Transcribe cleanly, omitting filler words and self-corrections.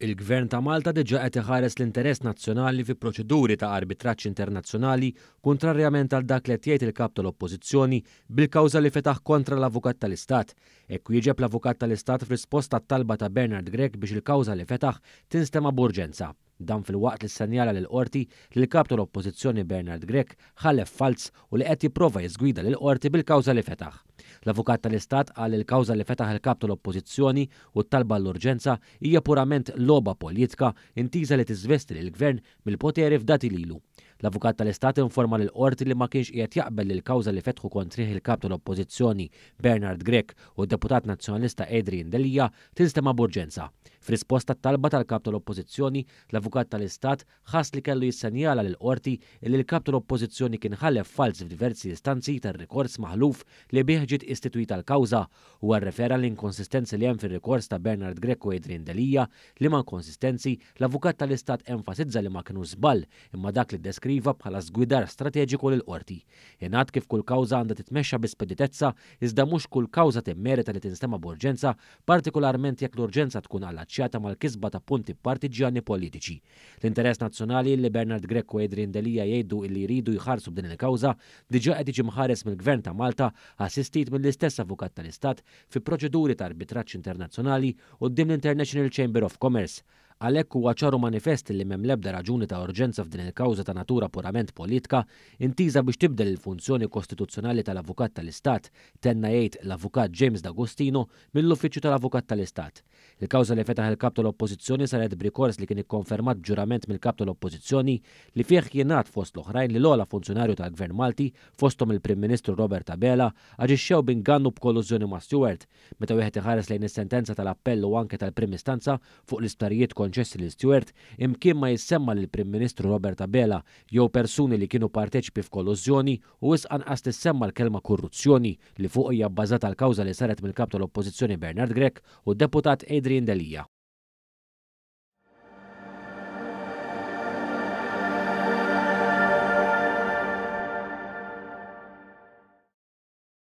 Il-Gvern ta' Malta diġà qed iħares l-interess nazzjonali fi proċeduri ta' arbitraġġ internazzjonali kuntrarjament għal dak li qed jgħid il-Kap tal-Oppożizzjoni bil-kawża li fetaħ kontra l-Avukat tal-Istat. Hekk wieġeb l-Avukat tal-Istat f'risposta għat-talba ta' Bernard Grech biex il-kawża li fetaħ tinstema' b'urġenza. Dan filwaqt li ssenjala lill-Qorti li l-Kap tal-Oppożizzjoni Bernard Grech ħalef falz u li qed jipprova jiżgwida lill-Qorti bil-kawża li fetaħ. L-Avukat tal-Istat qal li l-kawża li fetaħ il-Kap tal-Oppożizzjoni u t-talba għall-urġenza hija purament logħba politka intiża li tiżvesti lill-Gvern mill-poteri fdati lilu. L-Avukat tal-Istat informa lill-Qorti li ma kienx qiegħed jaqbel li l-kawża li fetħu kontrih il-Kap tal-Oppożizzjoni Bernard Grech u d-Deputat Nazzjonalista Adrian Delia tinstema' b'urġenza. F'risposta għat-talba tal-Kap tal-Oppożizzjoni, l-Avukat tal-Istat ħass li kellu jissenjala lill-Qorti illi l-Kap tal-Oppożizzjoni kien ħalef falz f'diversi istanzi tar-rikors maħluf li bih ġiet istitwita l-kawża. Huwa rrefera l-inkonsistenzi li hemm fir-rikors ta' Bernard Grech u Adrian Delia, liema inkonsistenzi l-Avukat tal-Istat enfasizza li ma kinux żball imma dak li ddeskriva bħala żgwidar strateġiku lill-Qorti. Ingħad kif kull kawża għandha titmexxa bi speditezza iżda mhux kull kawża timmerita li tinstema' b'urġenza partikolarment jekk l-urġenza tkun allaċċjata mal-kisba ta' punti partiġġjani politiċi. L-interess nazzjonali li Bernard Grech u Adrian Delia jgħidu illi jridu jħarsu b'din il-kawża diġà qed jiġi mħares mill-Gvern ta' Malta assistit mill-istess Avukat tal-Istat fi proċeduri ta' arbitraġġ internazzjonali quddiem l-International Chamber of Commerce. Għalhekk huwa ċar u manifest li m'hemm l-ebda raġuni ta' urġenza f'din il-kawża ta' natura purament politka intiża biex tibdel il-funzjoni kostituzzjonali tal-Avukat tal-Istat, tenna jgħid l-Avukat James D'Agostino mill-Uffiċċju tal-Avukat tal-Istat. Il-kawża li fetaħ il-Kap tal-Oppożizzjoni saret b'rikors li kien ikkonfermat b'ġurament mill-Kap tal-Oppożizzjoni li fih jingħad fost l-oħrajn li l-ogħla funzjonarju tal-Gvern Malti, fosthom il-Prim Ministru Robert Abela, aġixxew b'ingann u b'kollużjoni ma' Steward. Meta wieħed iħares lejn is-sentenza tal-appell u anke tal-Prim Istanza fuq l-isptarijiet konċessi lil Steward, imkien ma jissemma lill-Prim Ministru Robert Abela jew persuni li kienu parteċipi f'kollużjoni u wisq anqas tissemma l-kelma korruzzjoni li fuq hija bbażata l-kawża li saret mill-Kap tal-Oppożizzjoni Bernard Grech u d-Deputat Adrian Delia.